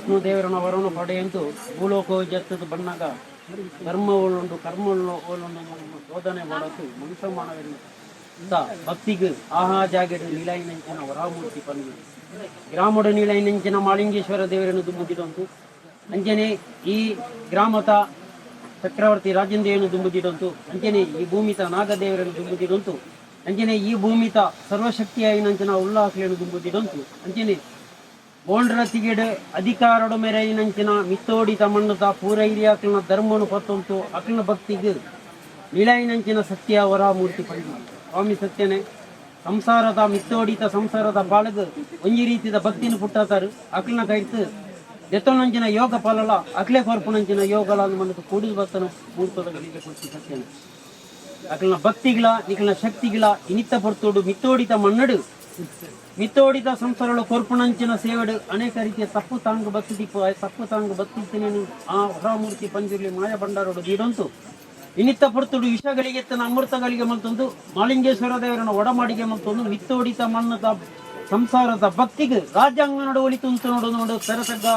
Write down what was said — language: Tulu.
ವಿಷ್ಣು ದೇವರನ ವರನು ಪಡೆಯಂತು ಭೂಲೋಕ ಜತ್ತದ ಬಣ್ಣಗ ಧರ್ಮ ಓಲುಂಡು, ಕರ್ಮ ಓಲುಂಡು ಶೋಧನೆ ಮಾಡತ್ತು ಮನುಷ್ಯ ಮಾನವರಿಗೆ ಭಕ್ತಿಗ್ ಆಹಾ ಜಾಗೆಡ್ ನೀಲಾಯಿನಂಚಿನ ವರಾಮೂರ್ತಿ ಪಂದು ಗ್ರಾಮಡು ನೀಲಾಯಿನಂಚಿನ ಮಾಳಿಂಗೇಶ್ವರ ದೇವರನ್ನು ದುಂಬುದಿಡೊಂತು. ಅಂಚನೆ ಈ ಗ್ರಾಮದ ಚಕ್ರವರ್ತಿ ರಾಜೇಂದ್ರೆಯನ್ನು ದುಂಬುದಿಡೊಂತು. ಅಂಚನೆ ಈ ಭೂಮಿತ ನಾಗದೇವರನ್ನು ದುಂಬುದಿಡೊಂತು. ಅಂಚನೆ ಈ ಭೂಮಿತ ಸರ್ವಶಕ್ತಿಯಾಯಿನಂಚಿನ ಉಲ್ಲಾಸಲೆನು ದುಂಬುದಿಡೊಂತು. ಅಂಚನೆ ಬೋಂಡ್ರತಿಗೆಡ್ ಅಧಿಕಾರಡು ಮೆರೈನಂಚಿನ ಮಿತ್ತೋಡಿತ ಮಣ್ಣುದ ಪೂರೈರಿಯಾಕ್ಲನ ಧರ್ಮನು ಪತ್ತೊಂತು ಅಕ್ಲನ ಭಕ್ತಿಗ್ ನಿಲೈನಂಚಿನ ಸತ್ಯ ವರಾಮೂರ್ತಿ ಪಂಡಿ ಸ್ವಾಮಿ ಸತ್ಯನೇ. ಸಂಸಾರದ ಮಿತ್ತೋಡಿತ ಸಂಸಾರದ ಪಾಲಗ್ ಒಂಜಿ ರೀತಿದ ಭಕ್ತಿನ ಪುಟ್ಟಾತಾರು. ಅಕ್ಲನ ಕೈತು ದೆತ್ತೊನಂಚಿನ ಯೋಗ ಪಾಲಲ ಅಕ್ಲೆ ಕೊರ್ಪುನಂಚಿನ ಯೋಗಲ ಮಣ್ಣು ಕೂಡುದು ಬತ್ತನ ಮೂರ್ತದ ಗಳಿಗೆ ಕೊರ್ತಿ ಸತ್ಯನೇ. ಅಕ್ಲನ ಭಕ್ತಿಗಳ ನಿಕ್ಲನ ಶಕ್ತಿಗಳ ಇನಿತ ಪೊರ್ತುಡು ಮಿತ್ತೋಡಿತ ಮಣ್ಣಡು ಮಿತ್ತೋಡಿತ ಸಂಸಾರಳು ಕೊರ್ಪುನಂಚಿನ ಸೇವೆಡು ಅನೇಕ ರೀತಿಯ ತಪ್ಪು ತಾಂಗು ಬತ್ತಿದಿಪ್ಪು. ಆ ತಪ್ಪು ತಾಂಗು ಬತ್ತಿತ್ತಿನೇನು ಆ ಹೊರಮೂರ್ತಿ ಪಂಜುರ್ಲಿ ಮಾಯ ಭಂಡಾರೋಡು ದೀಡೊಂತು ಇನಿತ್ತ ಪೊರ್ತುಡು ವಿಷಗಳಿಗೆ ತನ್ನ ಅಮೃತಗಳಿಗೆ ಮಲ್ತೊಂದು ಮಾಲಿಂಗೇಶ್ವರ ದೇವರನ್ನ ಒಡಮಾಡಿಗೆ ಮಲ್ತೊಂದು ಮಿತ್ತೋಡಿತ ಮಣ್ಣದ ಸಂಸಾರದ ಭಕ್ತಿಗೆ ರಾಜ್ಯಾಂಗನಡು ಒಲಿತುಂತು ನೋಡು ನೋಡು ತೆರತಗ್ಗ.